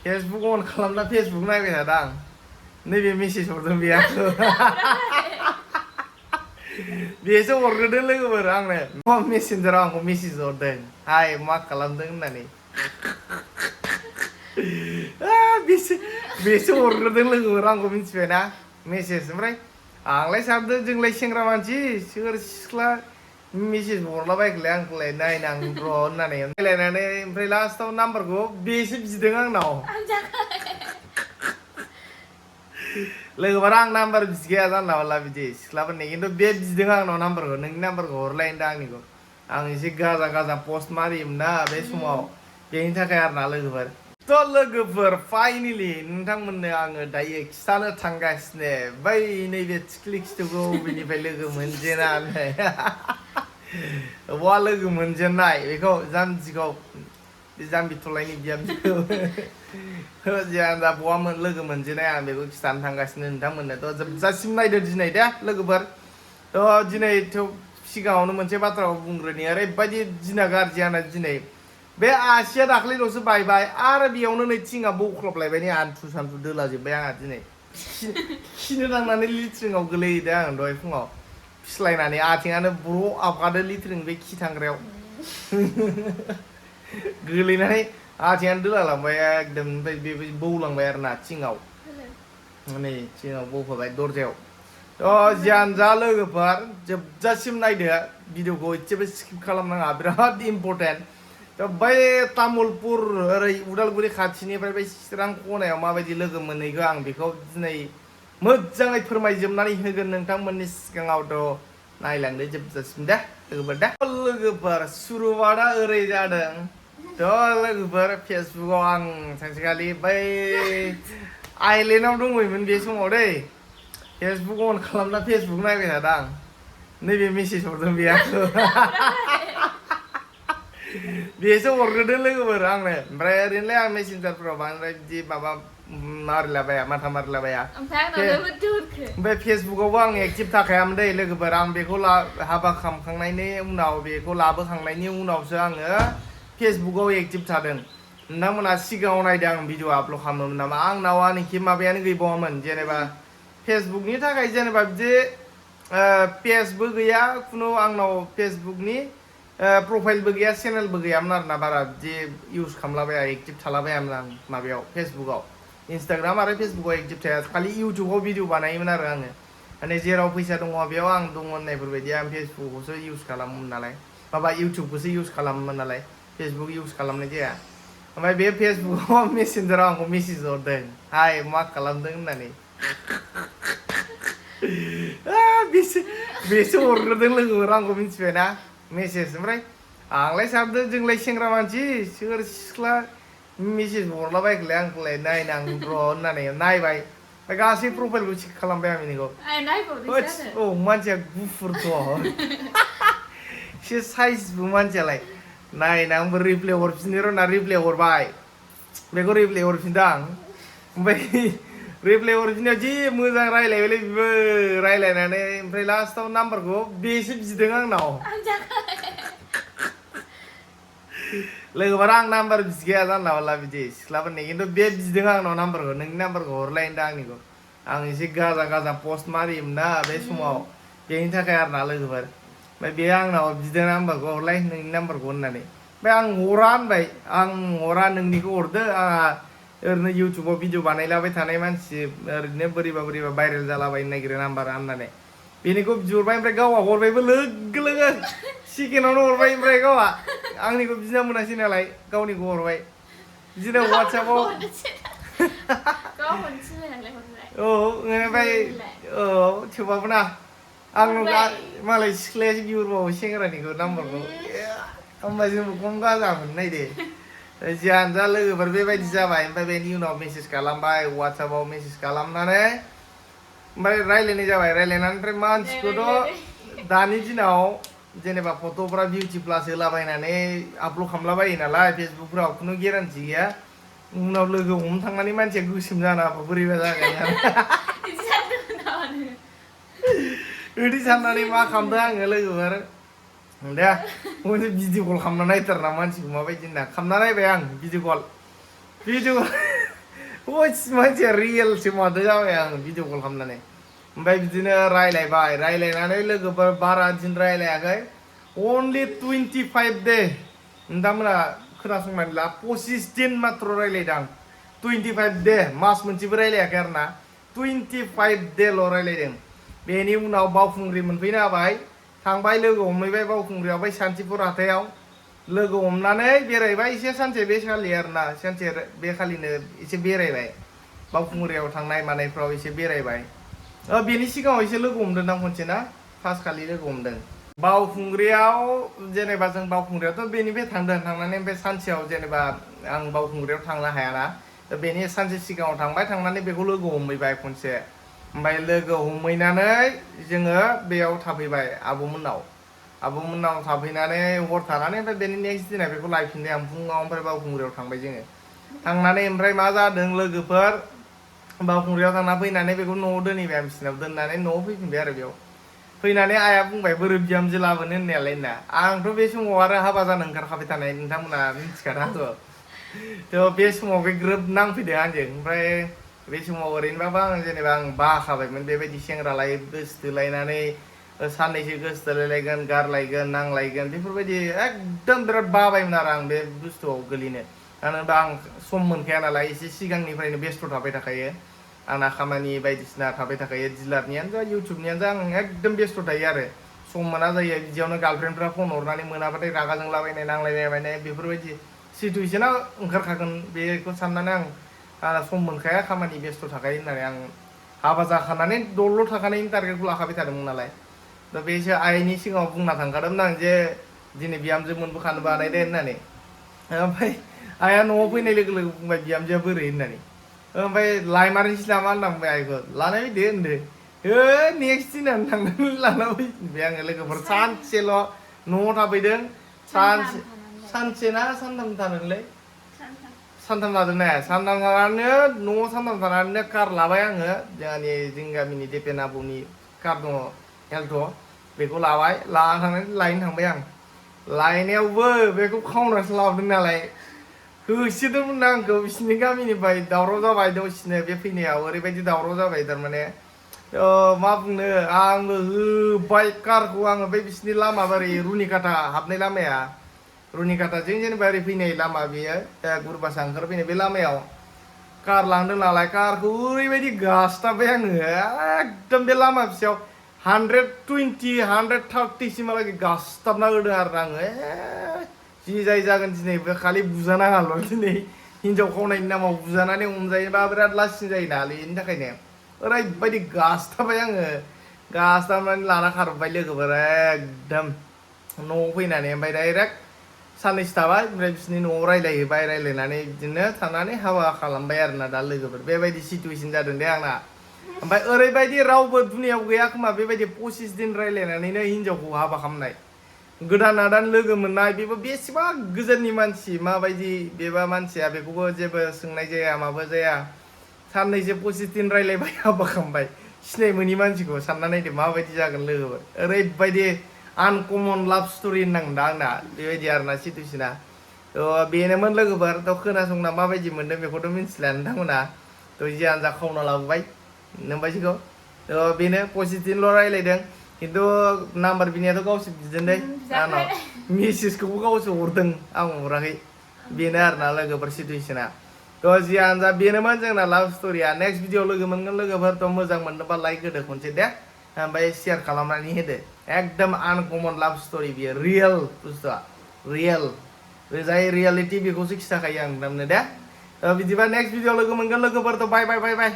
Facebook अन खालामना Facebook नायबाय थादां नैबे मेसेज हरदों बे आंखौ बेसो हरग्रोदों लोगोफोर आंनो मेसेन्जाराव आंखौ मेसेज हरदों हाय मा खालामदों होननानै बेसो हरग्रोदों लोगोफोर आंखौ मिथिबायना मेसेज ओमफ्राय आंलाय सानदों जोंलाय सेंग्रा मानसि सोर सिख्ला मेसेज हरलाबायखोलाय आंखौलाय नायनां र' होननानै रायलायनानै ओमफ्राय लास्टाव नाम्बारखौ बेसो बिदों आंनाव लोगोफोर आं नाम्बार बिखाया जानला मानला बिदि सिख्लाफोरनि खिन्थु बे बिदों आंनाव नाम्बारखौ नोंनि नाम्बारखौ हरलाय होनदों आंनिखौ आं एसे गाजा गाजा पस्ट मारियोमोन ना बे समाव बेनि थाखाय आरोना लोगोफोर थ' लोगोफोर फाइनेलि नोंथांमोननो आङो दायो खिथानो थांगासिनो बै नैबे थिख्लि खिथुखौ बिनिफ्राय लोगो मोनजेनानै बहा लोगो मोनजेननाय बेखौ जाम्बिखौ जाम्बि थलायनि बिहामजोखौ जियानो जा बहा लोगो मोनजेननाय आं बेखौ खिथानो थांगासिनो नोंथांमोननो थ' जोबजासिम नायदो दिनै दे लोगोफोर थ' दिनै सिगाङावनो मोनसे बाथ्राखौ बुंग्रोनि ओरैबायदि दिना गाज्रि आंना दिनै बे आसिया दाख्लैल'सो बायबाय आरो बेयावनो नै थिंआ बौख्लबलायबाय नै हान्थु सान्थु दोलाजोब्बाय आंहा दिनै खिनो थांनानै लिट्रिनाव गोलैहैदों आं दहाय फुङाव फिस्लायनानै आथिङानो ब्र' आबगादो लिट्रिन बे खि थांग्रायाव गोलैनानै आथिङानो दोलालांबाय एकदम ओमफ्राय बे बौलांबाय आरोना थिंआव नै थिंआव बौफाबाय दरजायाव थ' जियानो जा लोगोफोर जोबजासिम नायदो भिडिअखौ एसेबो स्किप खालामनाङा बिराद इम्परटेन्ट थ' बै तामुलपुर ओरै उदालगुरि खाथिनिफ्राय बै चिरां खनायाव माबायदि लोगो मोनहैखो आं बेखौ दिनै मोजाङै फोरमायजोबनानै होगोन नोंथांमोननि सिगाङावथ' नायलांदो जोबजासिम दे लोगोफोर सुरुवादा ओरै जादों थ' लोगोफोर फेसबुकआव आं सानसेखालि बै आइलेण्डआव दंहैयोमोन बे समाव दै फेसबुक अन खालामना फेसबुक नायबाय थादां नैबे मेसेज हरदों बे आंखौ बेसो हरग्रोदों लोगोफोर आंनो ओमफ्राय ओरैनोलाय आं मेसेन्जारफोराव बांद्राय बिदि माबा मारिलाबाया माथा मारिलाबाया ओमफ्राय फेसबुकआवबो आं एक्टिभ थाखायामोन दै लोगोफोर आं बेखौ हाबा खालामखांनायनि उनाव बेखौ लाबोखांनायनि उनावसो आङो फेसबुकआव एक्टिभ थादों नोंथांमोना सिगाङाव नायदों आं भिडिअ आपल'ड खालामोमोन नामा आंनाव आनखि माबायानो गैबावामोन जेनेबा फेसबुकनि थाखाय जेनेबा बिदि पेजबो गैया खुनु आंनाव फेसबुकनि प्रफाइलबो गैया चेनेलबो गैयामोन आरोना बारा बिदि इउज खालामलाबाया एक्टिभ थालाबायामोन आं माबायाव फेसबुकआव इन्सटाग्राम आरो फेसबुकआव एक्टिभ थाया खालि इउटुबाव भिडिअ बानायोमोन आरो आङो माने जेराव फैसा दङ बेयाव आं दङ होननायफोरबायदि आं फेसबुकखौसो इउज खालामोमोन नालाय माबा इउटुबखौसो इउज खालामोमोन नालाय फेसबुक इउज खालामनाय जाया ओमफ्राय बे फेसबुकआव मेसेन्जाराव आंखौ मेसेज हरदों हाय मा खालामदों होननानै बेसो हरग्रोदों लोगोफोर आंखौ मिथिबायना मेसेज ओमफ्राय आंलाय सानदों जोंलाय सेंग्रा मानसि सोर सिख्ला मेसेज हरलाबायखोलाय आंखौलाय नायनां र' होननानै नायबाय गासै प्रफाइलखौ चेक खालामबाय आं बेनिखौ औ मानसिया गुफुरथ' एसे साइजबो मानसियालाय नायना आंबो रिप्लाय हरफिननो रोंना रिप्लाय हरबाय बेखौ रिप्लाय हरफिनदों आं ओमफ्राय रिप्लाय हरफिननायाव जि मोजां रायलायबायलै बेबो रायलायनानै ओमफ्राय लास्टाव नाम्बारखौ बेसो बिदों आंनाव लोगोफोर आं नाम्बार बिखाया जानला मानला बिदि सिख्लाफोरनि खिन्थु बे बिदों आंनाव नाम्बारखौ नोंनि नाम्बारखौ हरलाय होनदों आंनिखौ आं एसे गाजा गाजा पस्ट मारियोमोन ना बे समाव बेनि थाखाय आरोना लोगोफोर ओमफ्राय बे आंनाव बिदों नाम्बारखौ हरलाय नोंनि नाम्बारखौ होननानै ओमफ्राय आं हरा होनबाय आं हरा नोंनिखौ हरदो आंहा ओरैनो इउटुबाव भिडिअ बानायलाबाय थानाय मानसि ओरैनो बोरैबा बोरैबा भाइरेल जालाबायनो नागिरो नाम्बारा होननानै बेनिखौ बिहरबाय ओमफ्राय गावहा हरबायबो लोगो लोगो सेकेन्डआवनो हरबाय ओमफ्राय गावहा आंनिखौ बिना मोनासै नालाय गावनिखौ हरबाय बिदिनो वाट्सएपआव औ ओमफ्राय औ थेवबाबो ना आं मालाय सिख्लायासो बिहरबावो सेंग्रानिखौ नाम्बारखौ होमबा जोंबो खम गाजा मोननाय दे जियानो जा लोगोफोर बेबायदि जाबाय ओमफ्राय बेनि उनाव मेसेज खालामबाय वाट्सएपआव मेसेज खालामनानै ओमफ्राय रायलायनाय जाबाय रायलायनानै ओमफ्राय मानसिखौथ' दानि दिनाव जेनेबा फट'फ्रा बिउटि प्लास होलाबायनानै आपल'ड खालामलाबायो नालाय फेसबुकफ्राव खुनु गेरान्टि गैया उनाव लोगो हमनो थांनानै मानसिया गोसोम जाना बोरैबा जागोन बिदि साननानै मा खालामदों आङो लोगोफोर दे मोनसे भिडिअ कल खालामना नायथारना मानसिखौ माबायदि होनना खालामना नायबाय आं भिडिअ मानसिया रियेलसो माथो जाबाय आं भिडिअ कल खालामनानै ओमफ्राय बिदिनो रायलायबाय रायलायनानै लोगोफोर बारा दिन रायलायाखै अनलि 25 दे नोंथांमोना खोनासंनानै ला 25 दिन मात्र रायलायदां 25 दे मास मोनसेबो रायलायाखै आरो ना 25 देल' रायलायदों बेनि उनाव बावखुंग्रि मोनफैनो हाबाय थांबाय लोगो हमहैबाय बावखुंग्रियाव बै सान्तिपुर हाथायाव लोगो हमनानै बेरायबाय एसे सानसे बे खालि आरोना सानसे बे खालिनो एसे बेरायबाय बावखुंग्रियाव थांनाय मानायफ्राव एसे बेरायबाय बेनि सिगाङाव एसे लोगो हमदों खनसे ना फार्स्ट खालि लोगो हमदों बावखुंग्रियाव जेनेबा जों बावखुंग्रियावथ' बेनिफ्राय थांनानै ओमफ्राय सानसेयाव जेनेबा आं बावखुंग्रियाव थांनो हायाना बेनि सानसे सिगाङाव थांबाय थांनानै बेखौ लोगो हमहैबाय खनसे ओमफ्राय लोगो हमहैनानै जोङो बेयाव थाफैबाय आब'मोननाव थाफैनानै हर थानानै ओमफ्राय बेनि नेक्स्ट दिना बेखौ लायफिनबाय आं फुङाव ओमफ्राय बावखुंग्रियाव थांबाय जोङो थांनानै ओमफ्राय मा जादों लोगोफोर बावखुंग्रियाव थांना फैनानै बेखौ न'आव दोनहैबाय आं बिसिनाव दोननानै न'आव फैफिनबाय आरो बेयाव फैनानै आइया बुंबाय बोरै बिहामजो लाबोनो होननायालाय होनना आंथ' बे समाव आरो हाबा जानो ओंखारखाबाय थानाय नोंथांमोना मिथिखानांगौ थ' बे समाव बे ग्रोब नांफैदों आंजों ओमफ्राय बे समाव ओरैनोबाबो आं जेनेबा आं बाखाबायमोन बेबायदि सेंग्रालाय गोसोथोलायनानै साननैसो गोसोथोलायलायगोन गारलायगोन नांलायगोन बेफोरबायदि एकदम बिराद बाबायमोन आरो आं बे बुस्थुआव गोलैनो मानो होनबा आं सम मोनखाया नालाय एसे सिगांनिफ्रायनो बेस्थ' थाबाय थाखायो आंना खामानि बायदिसिना थाबाय थाखायो डिलारनियानो जा इउटुबनियानो जा आं एकदम बेस्थ' थायो आरो सम मोना जायो बिदियावनो गार्लफ्रेन्डफ्रा फन हरनानै मोनाबाथाय रागा जोंलाबायनाय नांलायलाबायनाय बेफोरबायदि सिटुवेसना ओंखारखागोन बेखौ साननानै आंना सम मोनखाया खामानि बेस्थ' थाखायो होननानै आं हाबा जाखानानै दल' थाखानायनि टारगेटखौ लाखाबाय थादोंमोन नालाय दा बेसो आइनि सिगाङाव बुंना थांखादोंमोन आं जे दिनै बिहामजो मोनबोखानो बानाय दे होननानै ओमफ्राय आइया न'आव फैनाय लोगो लोगो बुंबाय बिहामजोआ बोरै होननानै ओमफ्राय लायमारनोसै नामा होनना बुंबाय आइखौ लानाय फैदो होनदो नेक्स्ट दिनानो थांनानै लाना फैफिनबाय आङो लोगोफोर सानसेल' न'आव थाफैदों सानसे ना सानथाम थादोंलै सानथाम थादों ना सानथाम थानानै न'आव सानथाम थानानै कार लाबाय आङो जोंनि गामिनि देपेन आबौनि कार दङ एल्ट' बेखौ लाबाय लाना थांनानै लायनो थांबाय आं लायनायावबो बेखौ खावनासो लाबोदों नालाय होसोदोंमोन आंखौ बिसिनि गामिनिफ्राय दावराव जाबाय दसेनो बे फैनायाव ओरैबायदि दावराव जाबाय थारमाने मा बुंनो आंबो होबाय कारखौ आङो बै बिसिनि लामा बोरै रुनिकाटा हाबनाय लामाया रुनिकाटाजों जेनेबा ओरै फैनाय लामा बेयो गुरुबासा ओंखारफैनाय बे लामायाव कार लांदों नालाय कारखौ ओरैबायदि गासथाबबाय आङो एकदम बे लामा फिसायाव 120 130 सिमहालागै गासथाबना होदों आरो आङो जि जाय जागोन दिनै बे खालि बुजानाङाल' दिनै हिनजाव खावनायनि नामाव बुजानानै हमजायोबा बिराद लासिं जायो नालाय बेनि थाखायनो ओरैबायदि गासथाबबाय आङो गासथाबनानै लाना खारबाय लोगोफोर एकदम न'आव फैनानै ओमफ्राय डाइरेक्ट साननैसो थाबाय ओमफ्राय बिसिनि न'आव रायलायहैबाय रायलायनानै बिदिनो थानानै हाबा खालामबाय आरोना दा लोगोफोर बेबायदि सिटुवेसन जादों दे आंना ओमफ्राय ओरैबायदि रावबो दुनियाव गैया खोमा बेबायदि 25 दिन रायलायनानैनो हिनजावखौ हाबा खालामनाय गोदान लोगो मोननाय बेबो बेसेबा गोजाननि मानसि माबायदि बेबा मानसिया बेखौबो जेबो सोंनाय जाया माबो जाया साननैसो 25 दिन रायलायबाय हाबा खालामबाय सिनाय मोनि मानसिखौ सानना नायदो माबायदि जागोन लोगोफोर ओरैबायदि आनकमन लाभ स्ट'रि होननांगोन दा आंना बेबायदि आरोना सिटुवेसना बेनोमोन लोगोफोर खोनासंना माबायदि मोनदों बेखौथ' मिथिला नोंथांमोना जियानो जा खावना लाबोबाय नोंबायदिखौ बेनो 25 दिनल' रायलायदों खिन्थु नाम्बार बिनायाथ' गावसो बिदों दै आंनाव मेसेजखौबो गावसो हरदों आं हराखै बेनो आरोना लोगोफोर सिटुवेसना जियानो जा बेनोमोन जोंना लाभ स्ट'रिया नेक्स्ट भिडिअ लोगो मोनगोन लोगोफोर मोजां मोनदोंबा लाइक होदो खनसे दे ओमफ्राय शेयार खालामनानै होदो एकदम आनकमन लाभ स्ट'रि बियो रियेल बुस्थुआ रियेल जाय रियेलिटि बेखौसो खिथाखायो आं नोंथांनो दे बिदिबा नेक्स्ट भिडिअ लोगो मोनगोन लोगोफोर बाय बाय बाय बाय